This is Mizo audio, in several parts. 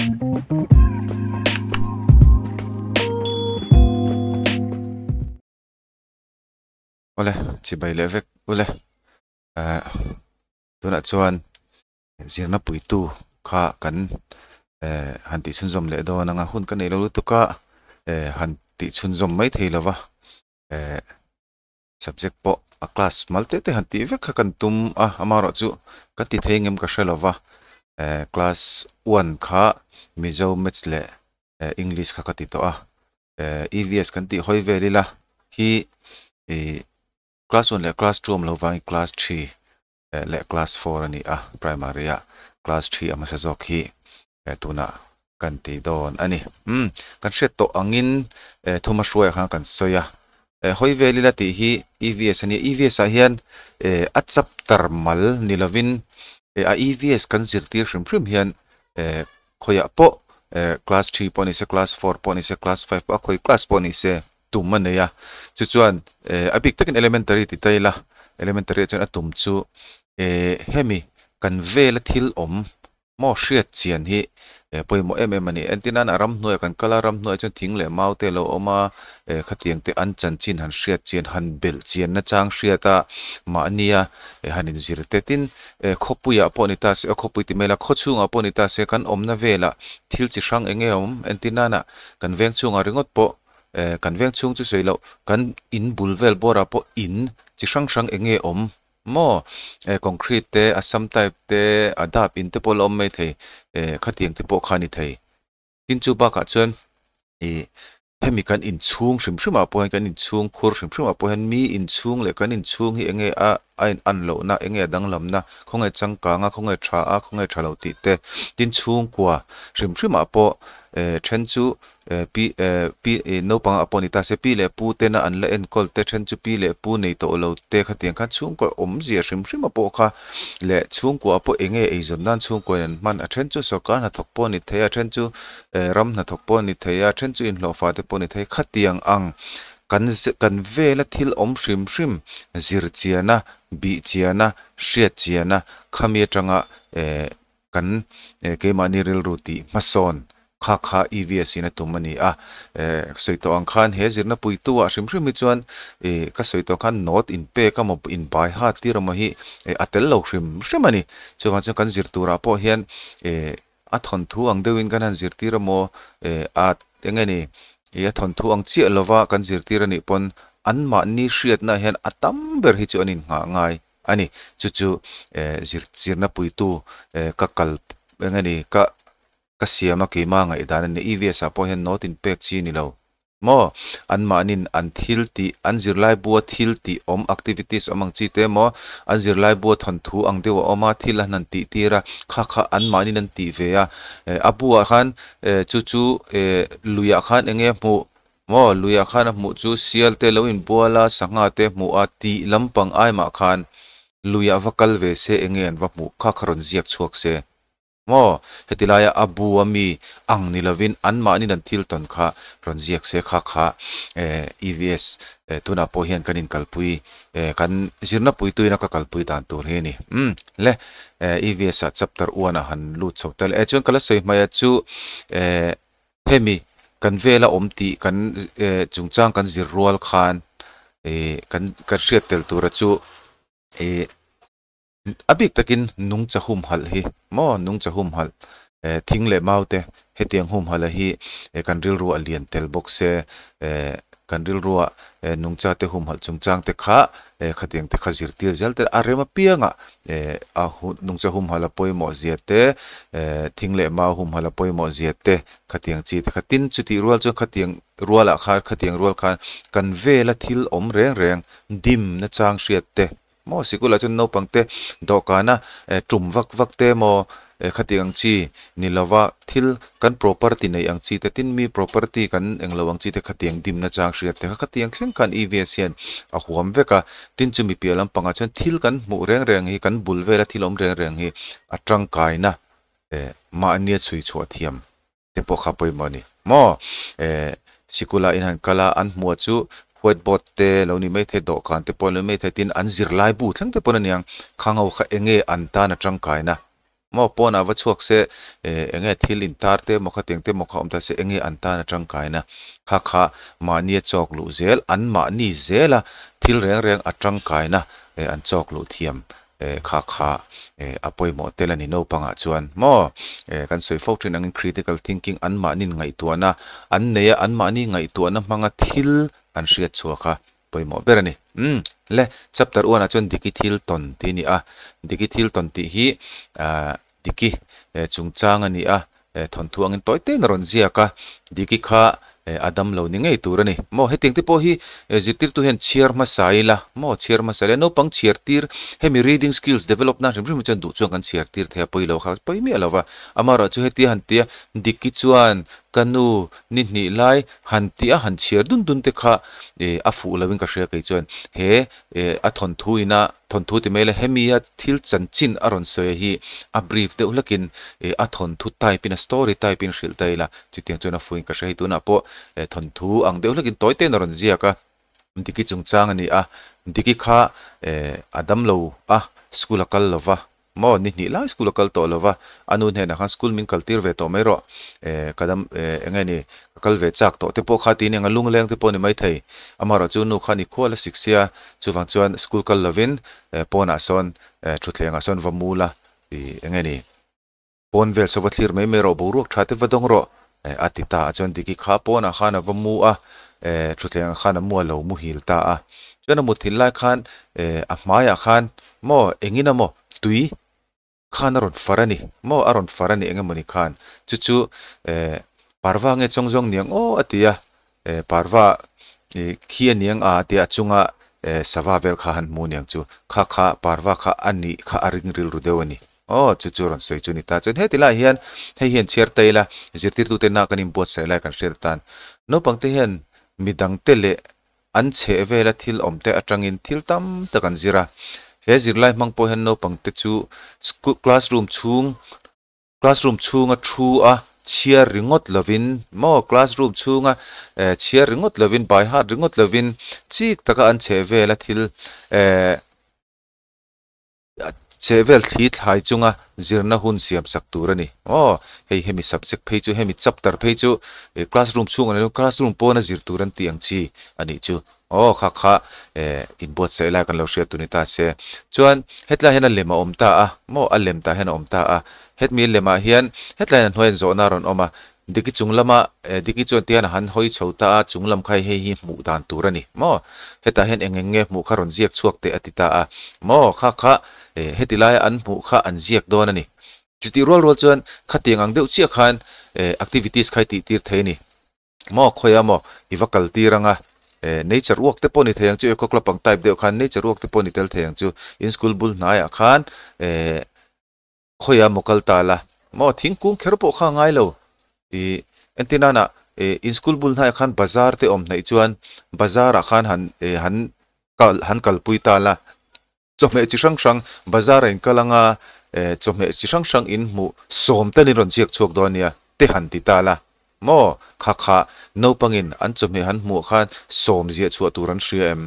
Awle chibai leh vek ule eh tunah chuan zirna puitu kha kan eh han tih chhunzawm leh dawn anga hun ka neih lo lutuk a eh han tih chhunzawm mai thei lova eh subject pawh a class mal te te han tih vek kha kan tum a amaherawhchu ka ti thei ngem ka hre lova eh class one kha Mizo maths leh eh English kha ka ti tawh a eh EVS kan tih hawi vel ila hi ih class one leh class two awm lo vangin class three eh leh class four a ni a primary ah class three a hmasa zawk hi eh tunah kan ti dawn a ni umm kan hriat tawh angin eh thuma hruaiah khan kan sawi a eh hawi vel ila tih hi EVS a nia EVS ah hian eh a chapter mal ni lovin eh a EVS kan zirtir hrim hrim hian eh khawiah pawh eh class three pawh ni se class four pawh ni se class five pawh a khawi class pawh ni se tum a nei a chu chuan eh a bik takin elementary ti ta ila elementary ah chuan a tum chu eh hemi kan vela thil awm maw hriat chian hi eh pawimawh em em a ni entir nan a ramhnuaiah kan kal a ramhnuaiah chuan thing leh mau te a lo awm a eh khatiang te an chanchin han hriat chian han belh chian nachang hriat a mahnia eh han inzir te tin eh khawpuiah pawh ni ta se aw khawpui ti mai la khaw chhungah pawh ni ta se kan awmna velah thil chi hrang eng nge awm entir nana kan veng chhungah ringawt pawh eh kan veng chhung chu sawi loh kan in bul vel bawrah pawh in chi hrang hrang eng nge awm maw eh concrete te assam type te a dap in te pawh la awm mai thei eh khatiang te pawh kha a ni thei tin chu bakah chuan ih hemi kan inchhung hrim hrim ah pawh hian kan inchhung khur hrim hrim ah pawh hian mi inchhung leh kan inchhung hi eng nge a a in an lohna eng nge a danglamna khawnge changkang a khawnge tha a khawnge tha lo tih te tin chhungkua hrim hrim ah pawh eh then chu eh pi eh pi ih naupang ah pawh ni ta se pi leh pu tena an la enkawl te then chu pi leh pu nei tawh lo te khatiang khan chhungkua awmzia hrim hrim ah pawh kha leh chhungkua ah pawh eng nge eizawn nan chhungkua in an hman a then chu sorkar hnathawk pawh a ni thei a then chu eh ram hnathawk pawh a ni thei a then chu inhlawhfa te pawh a ni thei khatiang ang kan kan vela thil awm hrim hrim zir chiana bih chiana hriat chiana khami atanga eh kan eh keimahni rilru tih hmasawn kha kha EVS in a tum a ni a eh sawi tawh ang khan he zirna puitu ah hrim hrim hi chuan eh ka sawi tawh khan note in pek emaw in bai hat tir emaw hi eh a tel lo hrim hrim a ni chuvang chuan kan zir turah pawh hian eh A thawnthu ang deuhin kan han zirtir emaw eh a eng nge ni ih a thawnthu ang chiah lova kan zirtir anih pawn anmahni hriatna hian a tam ber hi chu an innghah ngai a ni. Chu chu eh zir zirna puitu eh ka kal eng nge ni ka ka siam a keimah ngaihdan a ni. EVS ah pawh hian note in pek chi ni lo. Maw? Anmahnin an thil tih, an zirlai bua thil tih awm, activities awm ang chi te maw? An zirlai bua thawnthu ang deuh a awm a, thil an han tih tir a, kha kha anmahnin an tih ve a. Eh, a buah khan eh chu chu eh luiah khan eng nge hmuh? Maw? Luiah khan a hmuh chu sial te lo inbual a, sangha te hmuh a, tih lampang aimah khan luiah va kal ve se eng nge an va hmuh? Kha kha rawn ziak chhuak se. Maw? Heti laia a bu a mi ang ni lovin anmahnin an thil tawn kha rawn ziak se kha kha EVS tunah pawh hian kan inkalpui kan zirna puituina ka kalpui dan tur hi a ni. Umm le EVS ah chapter one ah han lut chho ta le. Chuan ka la sawi hmaia chu hemi kan vela awm tih kan chungchang kan zir rual khan kan kan hriat tel tura chu A bik takin nungcha humhalh hi maw nungcha humhalh eh thing leh mau te hetiang humhalh a hi eh kan rilru a lian tel bawk se eh kan rilrua eh nungcha te humhalh chungchang te kha eh khatiang te kha zirtir zel te a rem apiangah eh a nungcha humhalh a pawimawh zia te eh thing leh mau humhalh a pawimawh zia te khatiang chi te kha tin chutih rual chuan khatiang rualah khan khatiang rual khan kan vela thil awm reng reng dim nachang hriat te Maw sikul ah chuan naupang te dawhkan a tum vak vak te maw khatiang ang chi ni lova thil kan property neih ang chi te tin mi property kan englo ang chi te khatiang dimna chang hriat te kha khatiang thleng khan EVS hian a huam vek a tin chumi piah lampangah chuan thil kan hmuh reng reng hi kan bul vela thil awm reng reng hi a tangkaina mahnia chhui chhuah thiam te pawh kha pawimawh a ni maw eh sikul ah in han kal a an hmuh chu white board te lo ni mai thei dawhkan te pawh lo ni mai thei tin an zirlai bu thleng te pawh a niang khang ho kha eng nge an tan a tangkaina. Maw pawnah va chhuak se enge thil intar te emaw khatiang te emaw kha awm ta se enge an tan a tangkaina kha kha mahnia chawk luh zel an mahni zela thil reng reng a tangkaina an chawk luh thiam kha kha a pawimawh tel a ni naupangah chuan maw kan sawi fo thin angin critical thinking an mahnin ngaihtuahna an nei a an mahni ngaihtuahna hmanga thil an hriat chhuak a pawimawh ber a ni. Umm le, chapter one ah chuan Diki thil tawn tih a ni a, Diki thil tawn tih hi ahh Diki chungchang a ni a, thawnthu angin tawi tein a rawn ziak a, Diki kha a dam lo ni ngei tur a ni. Maw hetiang te pawh hi zirtirtu hian chhiar hmasa ila, maw chhiar hmasa ila, naupang chhiar tir hemi reading skills develop nan hrim hrim hi chuan duh chuan kan chhiar tir thei a, pawi lo kha pawi miah lo va, amaherawhchu hetia han tia Diki chuan ka nu ni hnih lai han tih a han chhiar dun dun te kha eh a fuh lo in ka hria kei chuan he eh a thawnthu ina thawnthu ti mai la hemi a thil chanchin a rawn sawi hi a brief deuh hlek in eh a thawnthu type in a story type in hrilh ta ila chutiang chuan a fuh in ka hria hei tunah pawh eh thawnthu ang deuh hlek in tawi te in a rawn ziak a Diki chungchang a ni a Diki kha eh a damlo a school a kal lova Maw, ni hnih lai school a kal tawh lo va, a nu hnenah khan school min kal tir ve tawh mai rawh, eh ka dam eh eng nge ni, ka kal ve chak tawh te pawh kha tih nia lungleng te pawh ni maithei. Amaherawh chu nu khan i khual a sik sia, chuvang chuan school kal lovin eh pawnah sawn eh thutthlengah sawn va mu la tih eng nge ni, pawn vel saw va thlir mai mai rawh, boruak tha te va dawng rawh eh a ti ta a, chuan Diki kha pawnah khan a va mu a, eh thutthlengah khan a mu a lo muhil ta a, chuan a mutthilh lai khan eh a hmaiah khan Maw, engin a maw? Tui khan a rawn far a ni. Maw, a rawn far a ni eng emawni khan. Chu chu eh parva nge chawng zawng niang aw a ti a. Eh parva ih khi a niang a a ti a, a chunga eh sava vel kha han hmu niang chu. Kha kha parva kha a nih kha a ring rilru deuh a ni. Aw, chu chu rawn sawi chu ni ta. Chuan heti lai hian hei hian chhiar ta ila, zirtirtute na kan inbuatsaih lai kan hriat atan. Naupangte hian midangte leh An chheh vela thil awmte atangin thil tam tak an zir a. He zirlai hmang pawh hian naupangte chu classroom chhung classroom chhunga thu a chhiar ringawt lovin maw classroom chhunga chhiar ringawt lovin by heart ringawt lovin chik taka an chheh vela thil eh Cheh vel thli thlai chunga zirna hun siam sak tur a ni. Aw, hei hemi subject phei chu, hemi chapter phei chu classroom chhung an classroom pawna zir tur an tih ang chi a nih chu. Aw, kha kha inbuatsaih lai kan lo hriat tur ni ta se. Chuan hetlai hian a lem a awm ta a, maw a lem tah hian a awm ta a. Hetmi lemah hian hetlai hian a hnuaiah zawhna a rawn awm a, Diki chung lama Diki chuan tihian a han hawi chho ta a, chung lam kha hei hi hmuh dan tur a ni maw? Hetah hian eng eng nge hmuh kha rawn ziak chhuak teh a ti ta a, maw? Kha kha heti laia an hmuh kha an ziak dawn a ni. Chutih rual rual chuan khatiang ang deuh chiah khan activities kha i tih tir thei a ni maw? Khawiah maw i va kal tir ang a, nature walk te pawh ni thei ang chu, eco club ang type deuh khan nature walk te pawh ni tel thei ang chu, in school bul hnaiah khan Khawiah maw kal ta la? Maw thingkung kher pawh kha a ngai lo. Ih, entir nana ih in school bul hnaiah khan bazar te awm hnaih chuan bazar ah khan han ih han kal han kalpui ta la. Chawhmeh chi hrang hrang bazar ah in kal anga eh chawhmeh chi hrang hrang in hmuh sawm tal in rawn ziak chhuak dawn nia te han ti ta la. Maw kha kha naupangin an chawhmeh han hmuh khan sawm ziah chhuah tur an hria em?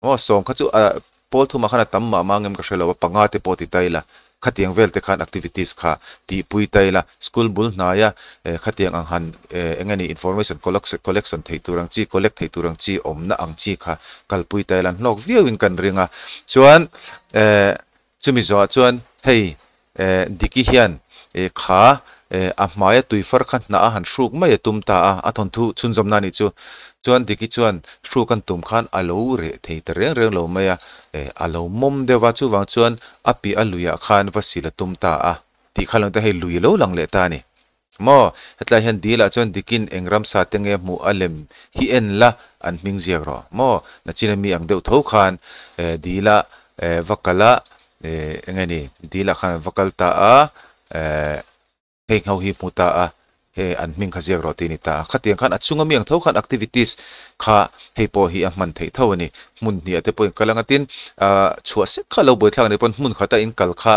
Aw, sawm kha chu a pawl thumah khan a tam mah mah ngem ka hre lo a, panga te pawh ti ta ila, khatiang vel te khan activities kha tihpui ta ila, school bul hnaia khatiang ang han eng nge ni information collection theih tur ang chi, collect theih tur ang chi awmna ang chi kha kalpui ta ila an hlawk viauin kan ring a. Chuan chumi zawhah chuan hei Diki hian kha a hmaia tuifar kha hnah a han hruk mai a tum ta a, a thawnthu chhunzawmna a nih chu. Chuan Diki chuan hruk an tum khan a lo reh thei ta reng reng lo mai a, a lo mawm deuh a, chuvang chuan a piah a luiah khan va sil a tum ta a tih kha lo ni ta, hei lui a lo lang leh ta a ni. Maw, hetlai hian dil ah chuan Dikin eng ramsa te nge hmuh a lem hi en la an hming ziak rawh. Maw, nachin ami ang deuh tho khan dil ah va kal a, eng nge ni, dil ah khan an va kal ta a, hei ngho hi hmu ta a, hei an hming kha ziak rawh tih a ni ta a. Khatiang khan a chung ami ang tho khan activities kha hei pawh hi a hman theih tho a ni. Hmun hniah te pawh in kal ang a tin chhuah sek kha lo buaithlak a nih pawn hmun khata in kal kha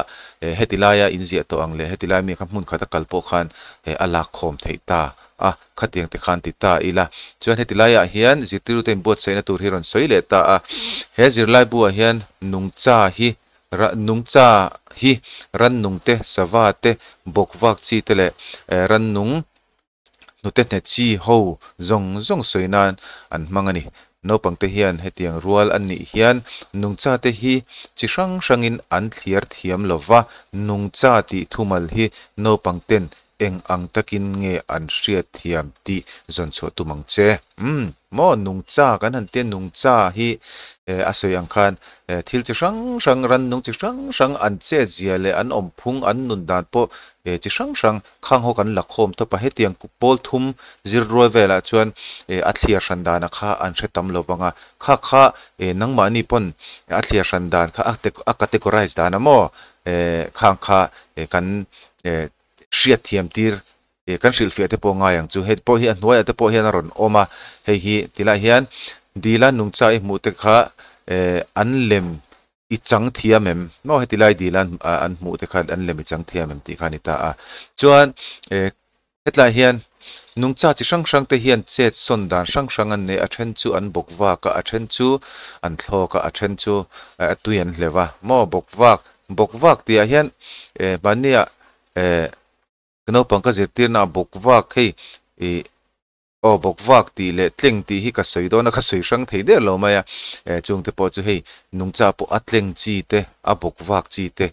heti laia in ziah tawh ang leh heti lai mi kha hmun khata kal pawh khan a lak khawm theih ta a, khatiang te khan ti ta ila. Chuan heti laiah hian zirtirtute inbuatsaihna tur hi rawn sawi leh ta a, he zirlai buah hian nungcha hi Nungcha hi rannung te, sava te, bawkvak chi te leh rannung hnute hne chi ho zawng zawng sawi nan an hmang a ni. Naupang te hian hetiang rual an nih hian nungcha te hi chi hrang hrangin an thliar thiam lo va, nungcha tih thumal hi naupang ten eng ang takin nge an hriat thiam tih zawn chhuah tum ang che. Umm, maw nungcha kan han tia nungcha hi a sawi ang khan thil chi hrang hrang, rannung chi hrang hrang an chet zia leh an awm phung, an nun dan pawh chi hrang hrang khang ho kan la khawm tawp a. Hetiang pawl thum zir rual velah chuan a thliar hran dana kha an hre tam lo vang a, kha kha nangmahni pawn a thliar hran dan kha a categorize dan a maw khang kha kan hriatthiam tir kan hrilhfiah te pawh ngai ang chu. Hei pawh hi a hnuaiah te pawh hian a rawn awm a, hei hi tilai hian dila nungcha i hmuh te kha an lem i chang thiam em? Maw heti lai dila an hmuh te kha an lem i chang thiam em tih kha a ni ta a. Chuan hetlai hian nungcha chi hrang hrang te hian chet sawn dan hrang hrang an nei, a then chu an bawk vak a, a then chu an thlawk a, a then chu tui an hleuh a. Maw bawk vak, bawk vak tihah hian mahniah Ka naupang ka zirtirna a bawk vak hei ih aw bawk vak tih leh tleng tih hi ka sawi dawn a ka sawi hrang thei der lo mai a eh chung te pawh chu hei nungcha pawh a tleng chi te a bawk vak chi te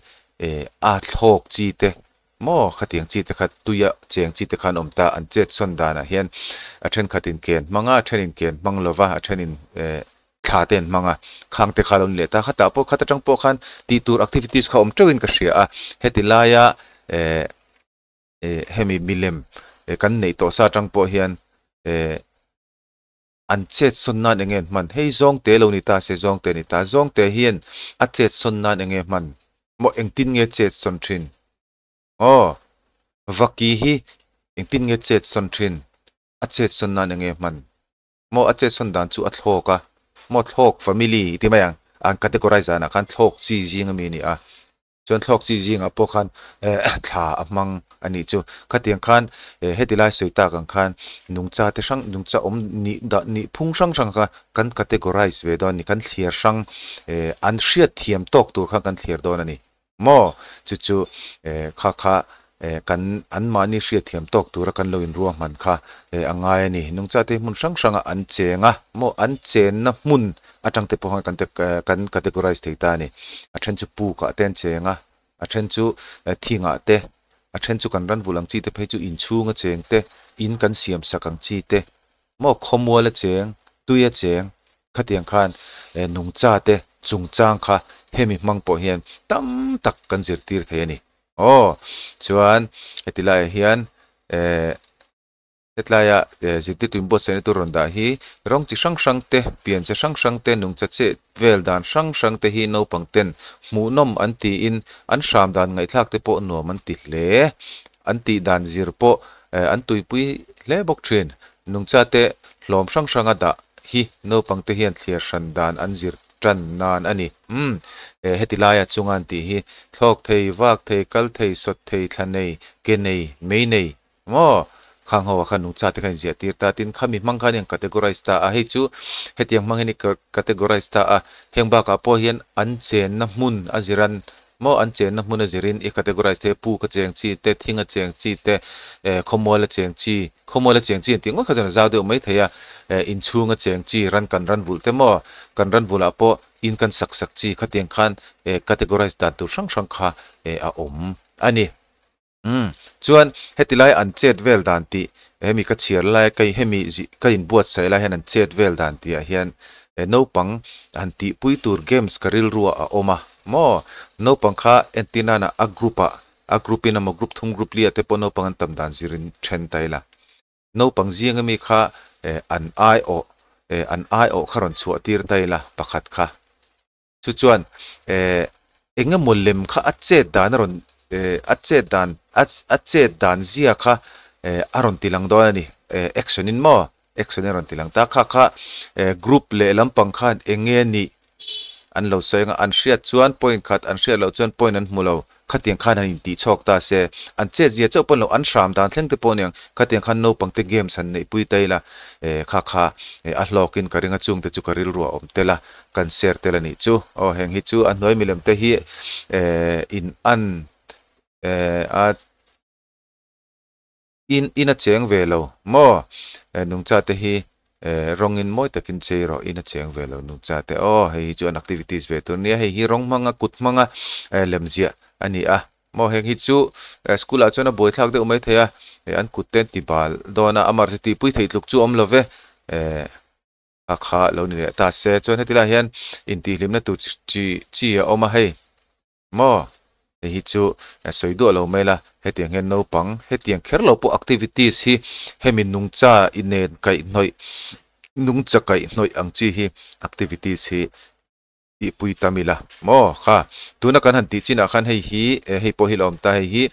eh a thlawk chi te maw khatiang chi te kha tuia cheng chi te khan awm ta an chet sawn danah hian a thenkhat in ken hmang a a then in ken hmang lova a then in eh thla te an hmang a, khang te kha lo ni leh ta. Khatah pawh khat atang pawh khan tih tur activities kha awm teuhin ka hria a, heti laia eh eh hemi milem eh kan neih tawh sa atang pawh hian eh an chet sawn nan enge an hman? Hei zawng te lo ni ta se zawng te ni ta, zawng te hian a chet sawn nan enge hman? Maw engtin nge chet sawn thin? Aw vaki hi engtin nge chet sawn thin? A chet sawn nan enge hman? Maw a chetsawn dan chu a thlawk a, maw thlawk family i ti mai ang, an categorize danah khan thlawk chi zing ami a ni a, chuan thlawk chi zingah pawh khan thla a hmang a nih chu. Khatiang khan heti lai sawi tak ang khan nungcha te hrang nungcha awm nih dah nih phung hrang hrang kha kan categorize ve dawn a ni, kan thliar hrang an hriat thiam tawk tur khan kan thliar dawn a ni. Maw? Chu chu kha kha kan anmahni hriatthiam tawk tura kan lo inruahman kha a ngai a ni. Nungchate hi hmun hrang hrangah an cheng a, maw an chenna hmun atang te pawh khan kan categorize thei ta a ni. A then chu pukah te an cheng a, a then chu thingah te, a then chu kan ran vulh ang chi te phei chu inchhunga cheng te, in kan siam sak ang chi te, Maw khawmual a cheng, tui a cheng, khatiang khan nungcha te chungchang kha hemi hmang pawh hian tam tak kan zirtir thei a ni. Aw, chuan heti laiah hian hetlaia zirtirtu inbuatsaihna tur rawn dah hi rawng chi hrang hrang te, pian chi hrang hrang te, nungcha chet vel dan hrang hrang te hi naupang ten hmuhnawm an tiin an hram dan ngaihthlak te pawh nuam an ti hle. An tih dan zir pawh an tuipui hle bawk thin. Nungchate hlawm hrang hranga dah hi naupangte hian thliar hran dan an zir tan nan a ni. Umm, heti laia chunga an tih hi thlawk thei, vak thei, kal thei, sawt thei, thla nei, ke nei, mei nei maw? Khang ho ah khan nungchate kha inziah tir ta. Tin, khami hmang khan i an categorize ta a, hei chu hetiang hmang hian i categorize ta a, heng bakah pawh hian an chenna hmun a ziran Maw an chenna hmun a zirin i categorize te, puk a cheng chi te, thing a cheng chi te, eh khawmual a cheng chi, khawmual a cheng chi an tih ngawt kha chuan a zau deuh mai thei a, eh inchhung a cheng chi, ran kan ran vulh te maw, kan ran vulh ah pawh in kan sak sak chi khatiang khan eh categorize dan tur hrang hrang kha eh a awm a ni. Umm, chuan heti lai an chet vel dan tih hemi ka chhiar lai ka hemi ka inbuatsaih lai hian an chet vel dan tih ah hian eh naupang han tihpui tur games ka rilruah a awm a maw? Naupang kha entir nana a group ah a group in emaw group thum group li ah te pawh naupang an tam dan zirin then ta ila. Naupang zing ami kha eh an aiawh eh an aiawh kha rawn chhuah tir ta ila pakhat kha. Chu chuan eh eng emaw lem kha a chet dan a rawn eh a chet dan a a chet dan zia kha eh a rawn ti lang dawn a ni eh action in maw action in a rawn ti lang ta kha kha eh group leh lampang khan eng nge nih an lo sawi ang a an hriat chuan point khat an hriat loh chuan point an hmu lo. Khatiang khan han intih chhawk ta se, an chet zia chauh pawn lo an hram dan thleng te pawh aniang, khatiang khan naupang te games han neih pui ta ila, eh kha kha eh a hlawk in ka ring a chung te chu ka rilru a awm tel a, kan share tel a nih chu. Aw heng hi chu a hnuai milem te hi eh in an eh a In in a cheng ve lo maw? Eh nungcha te hi eh rawng in mawi takin chei rawh in a cheng ve lo nungcha te aw hei hi chu an activities ve tur nia hei hi rawng hmanga kut hmanga eh lem ziah a ni a maw heng hi chu eh school ah chuan a buaithlak deuh mai thei a eh an kut te an ti bal dawn a amah erawh chu tihpui theih tluk chu a awm lo ve eh a kha lo ni leh ta se chuan heti lai hian intihhlimna tur chi chi chi a awm a hei. Maw? Hei hi chu sawi duah lo mai la, hetiang hian naupang, hetiang kher lo pawh activities hi hemi nungcha inen kaihhnawih, nungcha kaihhnawih ang chi hi activities hi tihpui tam ila maw? Kha, tuna kan han tih chinah khan hei hi, hei pawh hi la awm ta, hei hi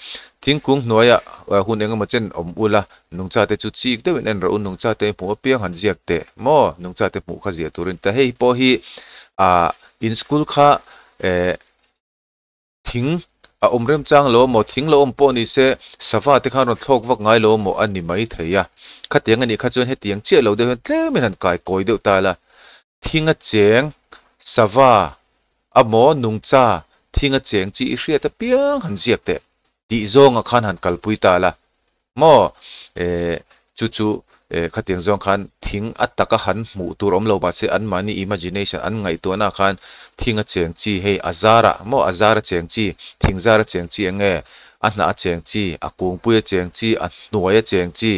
thingkung hnuaiah hun eng emaw chen awm ula, nungcha te chu chik deuhin en rawh u, nungcha te hmuh apiang han ziak teh maw? Nungcha te hmuh kha ziah turin ta hei pawh hi ah in school kha Eh, thing a awm remchang lo maw, thing lo awm pawh ni se, sava te khan rawn thlawk vak ngai lo maw a ni mai thei a. Khatiang a nih kha chuan hetiang chiah lo deuh hian tlemin han kai kawi deuh ta la. Thing a cheng, sava a maw, nungcha, thing a cheng chi i hriat apiang han ziak teh tih zawnga khan han kalpui ta la. Maw? Eh, chu chu eh khatiang zawng khan thing a taka han hmuh tur awm lo mahse anmahni imagination an ngaihtuahna khan thing a cheng chi hei a zarah maw a zar a cheng chi, thing zar a cheng chi eng nge a hnah a cheng chi, a kungpui a cheng chi, a hnuai a cheng chi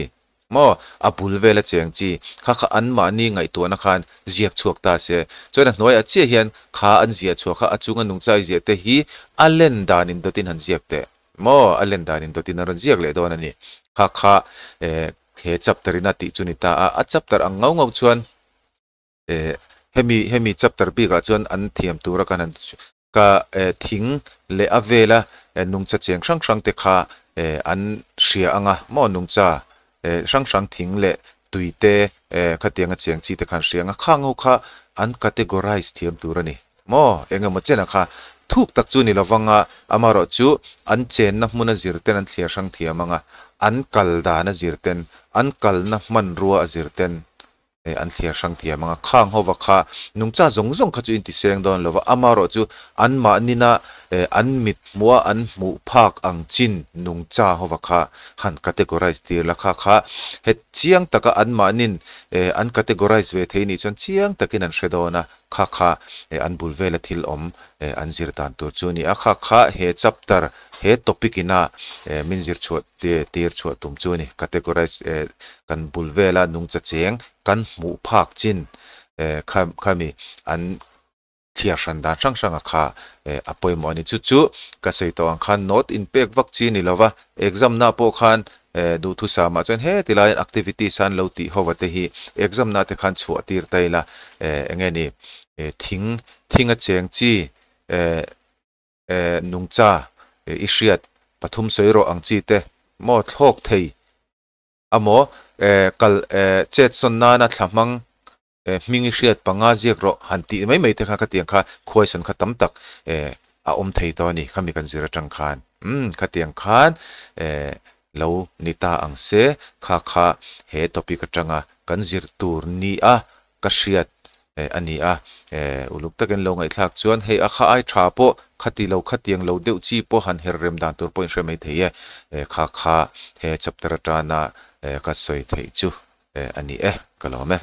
maw a bul vel a cheng chi kha kha anmahni ngaihtuahna khan ziak chhuak ta se. Chuan a hnuaiah chiah hian kha an ziah chhuah kha a chunga nungchai ziah te hi a len dan indawtin han ziak teh. Maw? A len danin dawtin a rawn ziak leh dawn a ni. Kha kha eh he chapter in a tih chu ni ta a, a chapter ang ngau ngau chuan eh hemi hemi chapter bikah chuan an thiam tura kan han ka eh thing leh a vela eh nungcha cheng hrang hrang te kha eh an hria ang a maw nungcha eh hrang hrang thing leh tui te eh khatianga cheng chi te kha an hria ang a, khang ho kha an categorize thiam tur a ni. Maw? Eng emaw chena kha thuk tak chu ni lovang a, amaherawh chu an chenna hmuna zir ten an thliar hrang thiam ang a, an kal dana zir ten, an kalna hmanrua a zir ten an thliar hrang thiam ang a. Khang hova kha nungcha zawng zawng kha chu in tiseng dawn lova, amaherawh chu anmahnina an mit hmuha an hmuh phak ang chin nungcha hova kha han categorize tir la kha kha het chiang taka anmahnin an categorize ve thei nih chuan chiang takin an hre dawn a. Kha kha an bul vela thil awm an zir dan tur chu a ni a, kha kha he chapter, he topic ina min zir chhuah tir chhuah tum chu a ni. Categorize kan bul vela nungcha cheng kan hmuh phak chin kha khami an thliar hran dan hrang hranga kha a pawimawh a ni. Chu chu ka sawi tawh ang khan note inpek vak chi ni lova, exam na pawh khan Duhthusam ah chuan heti laiin activities an lo tih ho te hi exam na te khan chhuah tir ta ila eng nge ni thing thing a cheng chi nungcha i hriat pathum sawi rawh ang chi te maw thlawk thei amaw kal chet sawn nana thla hmang hming i hriat panga ziak rawh han tih mai mai te kha khatiang kha khuaisawn kha tam tak a awm thei tawh a ni khami kan zir atang khan umm khatiang khan lo ni ta ang se kha kha he topic atanga kan zir tur ni a ka hriat a ni a uluk takin lo ngaihthlak chuan hei a kha ai tha pawh khati lo khatiang lo deuh chi pawh han her rem dan tur pawh in hre mai thei e kha kha he chapter atana ka sawi theih chu a ni e ka lawm e.